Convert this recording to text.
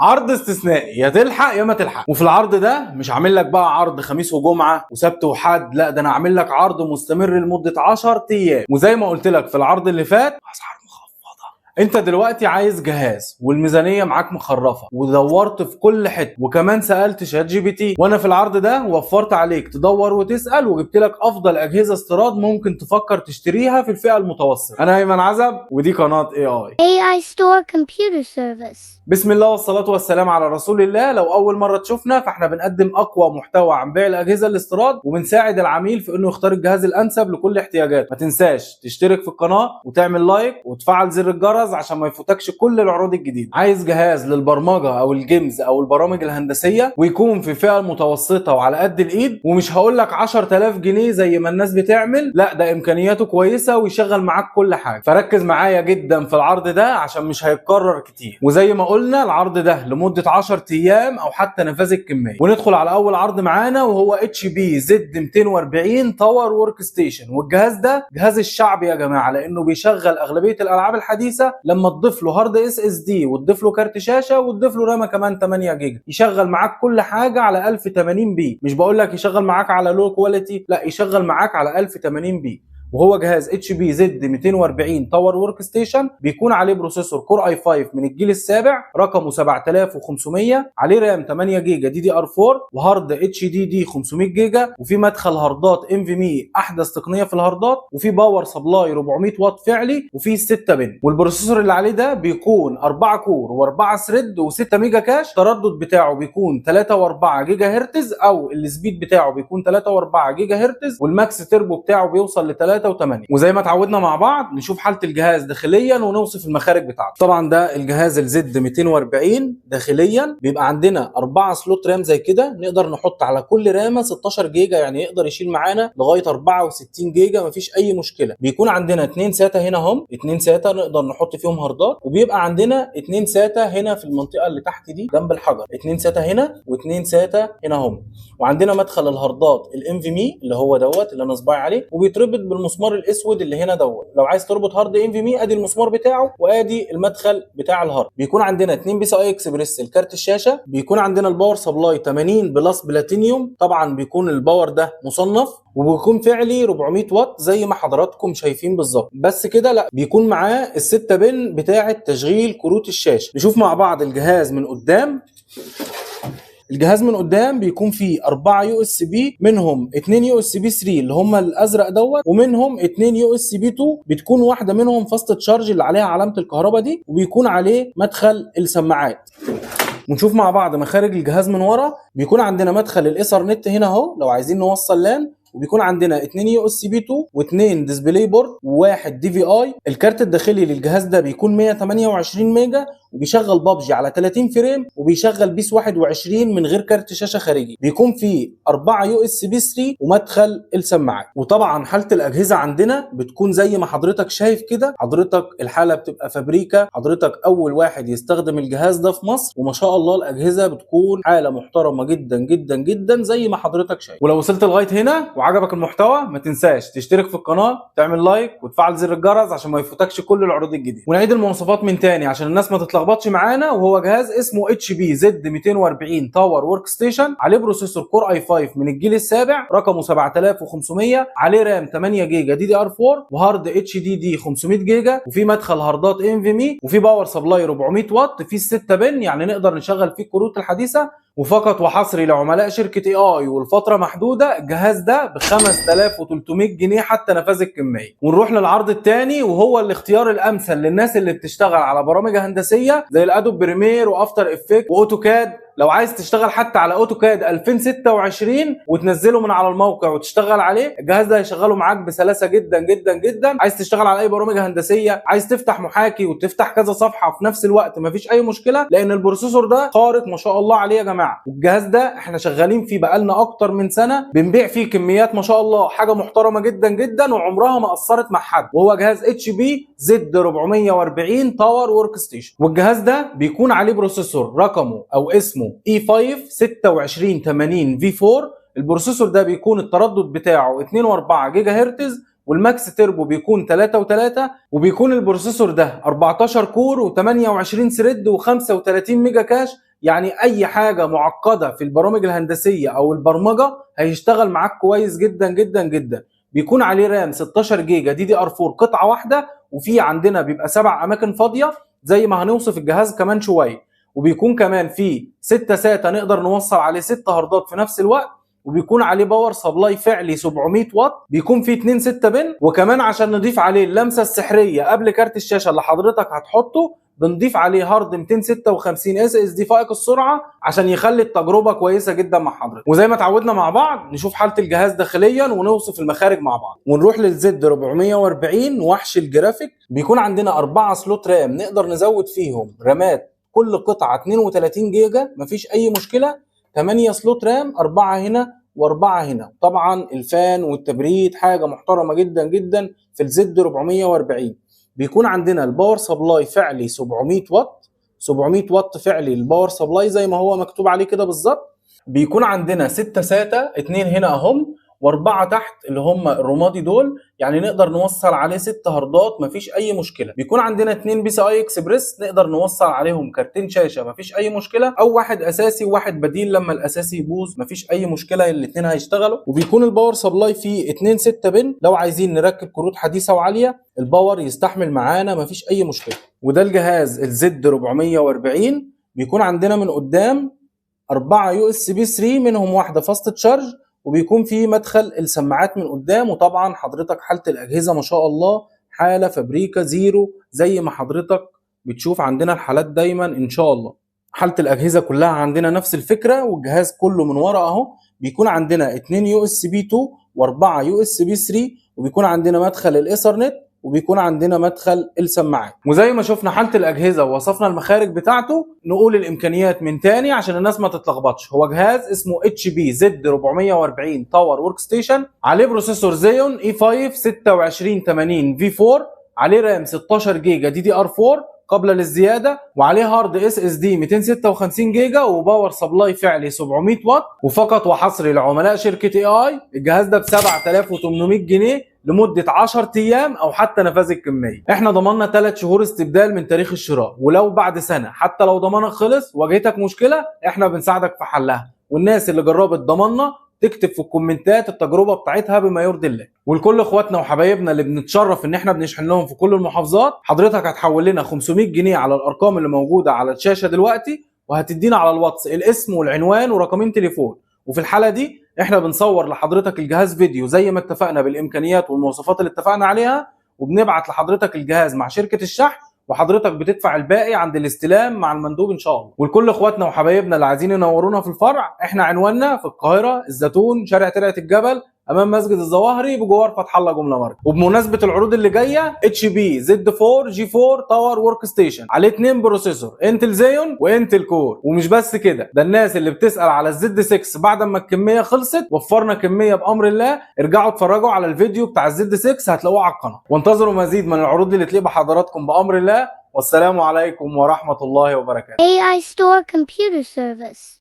عرض استثنائي، يا تلحق يا ما تلحق. وفي العرض ده مش عامل لك بقى عرض خميس وجمعه وسبت وحد، لا ده انا عامل لك عرض مستمر لمدة 10 ايام. وزي ما قلت لك في العرض اللي فات، اسعار مخفضة. انت دلوقتي عايز جهاز والميزانيه معاك مخرفه، ودورت في كل حتة، وكمان سالت ChatGPT، وانا في العرض ده وفرت عليك تدور وتسال، وجبت لك افضل اجهزة استيراد ممكن تفكر تشتريها في الفئة المتوسطة. انا ايمن عزب ودي قناة AI AI Store Computer Service. بسم الله والصلاة والسلام على رسول الله. لو أول مرة تشوفنا، فاحنا بنقدم أقوى محتوى عن بيع الأجهزة الاستيراد، وبنساعد العميل في إنه يختار الجهاز الأنسب لكل احتياجاته. ما تنساش تشترك في القناة وتعمل like وتفعل زر الجرس عشان ما يفوتكش كل العروض الجديدة. عايز جهاز للبرمجة أو ال games أو البرامج الهندسية، ويكون في فئة المتوسطة وعلى قد الإيد، ومش هقول لك 10000 جنيه زي ما الناس بتعمل، لا ده إمكانياته كويسة ويشغل معاك كل حاجة. فركز معايا جدا في العرض ده عشان مش هيتكرر كتير. وزي ما قلنا العرض ده لمدة 10 ايام او حتى نفاذ الكمية. وندخل على اول عرض معانا، وهو HP Z 240 Tower Workstation. والجهاز ده جهاز الشعب يا جماعة، لانه بيشغل اغلبية الالعاب الحديثة. لما تضيف له hard SSD وتضيف له كارت شاشة وتضيف له رامة كمان 8 جيجا، يشغل معاك كل حاجة على 1080 p. مش بقول لك يشغل معاك على low quality، لا، يشغل معاك على 1080 p. وهو جهاز HP Z 240 Tower Workstation، بيكون عليه processor Core i5 من الجيل السابع رقمه 7500، عليه RAM 8 جيجا DDR 4 و hard HDD 500 جيجا، وفي مدخل هاردات NVMe احدث تقنية في الهاردات، وفي power supply 400 واط فعلي، وفي 6 pin. وال processor اللي عليه ده بيكون 4 core و4 thread و6 mega cache. التردد بتاعه بيكون 3 و4 جيجا هرتز، او ال speed بتاعه بيكون 3 و4 جيجا هرتز، وال max turbo بتاعه بيوصل ل 3 و8. وزي ما اتعودنا مع بعض، نشوف حاله الجهاز داخليا ونوصف المخارج بتاعته. طبعا ده الجهاز ال Z 240. داخليا بيبقى عندنا 4 slot RAM زي كده، نقدر نحط على كل رامة 16 جيجا، يعني يقدر يشيل معانا لغاية 64 جيجا، مفيش اي مشكله. بيكون عندنا 2 SATA هنا هم، 2 SATA نقدر نحط فيهم هاردات، وبيبقى عندنا 2 SATA هنا في المنطقة اللي تحت دي جنب الحجر، 2 SATA هنا و2 SATA هنا هم. وعندنا مدخل الهاردات ال NVMe اللي هو دوت اللي انا صباعي عليه، وبيتربط بالمسمار الاسود اللي هنا دوت. لو عايز تربط hard NVMe، ادي المسمار بتاعه وادي المدخل بتاع ال hard. بيكون عندنا 2 PCI Express الكارت الشاشه. بيكون عندنا ال power supply 80 Plus Platinum، طبعا بيكون ال power ده مصنف، وبيكون فعلي 400 واط زي ما حضراتكم شايفين بالظبط. بس كده؟ لا، بيكون معاه الستة pin بتاعه تشغيل كروت الشاشه. نشوف مع بعض الجهاز من قدام. الجهاز من قدام بيكون فيه 4 USB، منهم 2 USB 3 اللي هم الازرق دوت، ومنهم 2 USB 2، بتكون واحدة منهم fast charge اللي عليها علامة الكهرباء دي، وبيكون عليه مدخل السماعات. ونشوف مع بعض مخارج الجهاز من ورا. بيكون عندنا مدخل الايثرنت هنا اهو لو عايزين نوصل LAN، وبيكون عندنا 2 USB 2 و2 display port وواحد DVI. الكارت الداخلي للجهاز ده بيكون 128 ميجا، وبيشغل بابجي على 30 frame، وبيشغل PES 21 من غير كارت شاشة خارجي. بيكون فيه 4 USB 3 ومدخل السماعات. وطبعا حاله الاجهزة عندنا بتكون زي ما حضرتك شايف كده، حضرتك الحالة بتبقى فابريكا، حضرتك اول واحد يستخدم الجهاز ده في مصر، وما شاء الله الاجهزة بتكون حاله محترمه جدا جدا جدا زي ما حضرتك شايف. ولو وصلت لغاية هنا وعجبك المحتوى، ما تنساش تشترك في القناه، تعمل like، وتفعل زر الجرس عشان ما يفوتكش كل العروض الجديده. ونعيد المواصفات من تاني عشان الناس ما تتلخبطش معانا. وهو جهاز اسمه HP Z 240 Tower Workstation، عليه processor Core i5 من الجيل السابع رقمه 7500، عليه RAM 8 جيجا DDR 4 و hard HDD 500 جيجا، وفي مدخل هاردات NVMe، وفي power supply 400 واط، في 6 pin، يعني نقدر نشغل فيه الكروت الحديثه. وفقط وحصري لعملاء شركة AI والفترة محدوده، الجهاز ده ب 5300 جنيه حتى نفاذ الكميه. ونروح للعرض الثاني، وهو الاختيار الامثل للناس اللي بتشتغل على برامج هندسية زي ال Adobe Premiere و After Effects و AutoCAD. لو عايز تشتغل حتى على AutoCAD 2026 وتنزله من على الموقع وتشتغل عليه، الجهاز ده هيشغله معاك بسلاسة جدا جدا جدا. عايز تشتغل على اي برامج هندسيه، عايز تفتح محاكي وتفتح كذا صفحة في نفس الوقت، مفيش اي مشكله، لان ال processor ده خارق ما شاء الله عليه يا جماعه. والجهاز ده احنا شغالين فيه بقالنا اكتر من سنه، بنبيع فيه كميات ما شاء الله، حاجة محترمه جدا جدا وعمرها ما قصرت مع حد. وهو جهاز HP Z 440 Tower Workstation. والجهاز ده بيكون عليه processor رقمه او اسمه i5 2680 V4. ال processor ده بيكون التردد بتاعه 2.4 جيجا هرتز، وال max turbo بيكون 3 و3، وبيكون ال processor ده 14 core و28 thread و35 mega cache. يعني اي حاجة معقدة في البرامج الهندسية او البرمجة هيشتغل معاك كويس جدا جدا جدا. بيكون عليه RAM 16 جيجا DDR 4 قطعه واحده، وفي عندنا بيبقى 7 اماكن فاضية زي ما هنوصف الجهاز كمان شويه. وبيكون كمان في 6 SATA نقدر نوصل عليه 6 هاردات في نفس الوقت، وبيكون عليه power supply فعلي 700 واط، بيكون فيه 2 6 pin. وكمان عشان نضيف عليه اللمسة السحريه قبل كارت الشاشة اللي حضرتك هتحطه، بنضيف عليه هارد 256 SSD فائق السرعة عشان يخلي التجربة كويسة جدا مع حضرتك. وزي ما اتعودنا مع بعض نشوف حاله الجهاز داخليا ونوصف المخارج مع بعض. ونروح لل Z 440 وحش الجرافيك. بيكون عندنا 4 slot RAM نقدر نزود فيهم رامات كل قطعه 32 جيجا مفيش اي مشكلة. 8 slot RAM، 4 هنا و4 هنا. طبعا ال fan والتبريد حاجة محترمه جدا جدا في ال Z 440. بيكون عندنا ال power supply فعلي 700 واط، 700 واط فعلي ال power supply زي ما هو مكتوب عليه كده بالظبط. بيكون عندنا 6 SATA، 2 هنا اهم و4 تحت اللي هم الرمادي دول، يعني نقدر نوصل عليه 6 هاردات مفيش اي مشكلة. بيكون عندنا 2 PCI Express نقدر نوصل عليهم كارتين شاشة مفيش اي مشكلة، او واحد اساسي وواحد بديل لما الاساسي يبوظ مفيش اي مشكلة، الاثنين هيشتغلوا. وبيكون ال power supply فيه 2 6 pin لو عايزين نركب كروت حديثه وعاليه ال power يستحمل معانا مفيش اي مشكلة. وده الجهاز ال Z 440. بيكون عندنا من قدام 4 USB 3 منهم واحدة fast charge، وبيكون في مدخل السماعات من قدام. وطبعا حضرتك حاله الاجهزة ما شاء الله حاله فابريكا zero زي ما حضرتك بتشوف عندنا الحالات دايما ان شاء الله. حاله الاجهزة كلها عندنا نفس الفكرة، والجهاز كله من ورا اهو. بيكون عندنا 2 USB 2 و4 USB 3، وبيكون عندنا مدخل الايثرنت، وبيكون عندنا مدخل السماعات. وزي ما شفنا حاله الاجهزة ووصفنا المخارج بتاعته، نقول الامكانيات من تاني عشان الناس ما تتلخبطش. هو جهاز اسمه HP Z 440 Tower Workstation، عليه processor Xeon E5 2680 V 4، عليه RAM 16 جيجا DDR 4 قابله للزياده، وعليه هارد SSD 256 جيجا، و power supply فعلي 700 واط. وفقط وحصري لعملاء شركة AI الجهاز ده ب 7800 جنيه لمدة 10 ايام او حتى نفاذ الكمية. احنا ضمننا 3 شهور استبدال من تاريخ الشراء، ولو بعد سنة حتى لو ضمانك خلص واجهتك مشكلة احنا بنساعدك في حلها. والناس اللي جربت ضماننا تكتب في الكومنتات التجربة بتاعتها بما يرضي الله. ولكل اخواتنا وحبايبنا اللي بنتشرف ان احنا بنشحن لهم في كل المحافظات، حضرتك هتحول لنا 500 جنيه على الارقام اللي موجودة على الشاشة دلوقتي، وهتدينا على الواتس الاسم والعنوان ورقمين تليفون. وفي الحالة دي احنا بنصور لحضرتك الجهاز فيديو زي ما اتفقنا بالامكانيات والمواصفات اللي اتفقنا عليها، وبنبعت لحضرتك الجهاز مع شركة الشحن، وحضرتك بتدفع الباقي عند الاستلام مع المندوب ان شاء الله. ولكل اخواتنا وحبايبنا اللي عايزين ينورونا في الفرع، احنا عنواننا في القاهرة الزيتون، شارع ترعه الجبل، امام مسجد الظواهري بجوار فتح الله جملة ماركت. وبمناسبة العروض اللي جاية، HP Z 4 G 4 Tower Workstation عليه 2 processor Intel Xeon و Intel Core. ومش بس كده، ده الناس اللي بتسال على ال Z 6 بعد ما الكمية خلصت، وفرنا كمية بامر الله. ارجعوا اتفرجوا على الفيديو بتاع ال Z 6 هتلاقوه على القناة. وانتظروا مزيد من العروض اللي تليق بحضراتكم بامر الله. والسلام عليكم ورحمة الله وبركاته. AI Store Computer Service.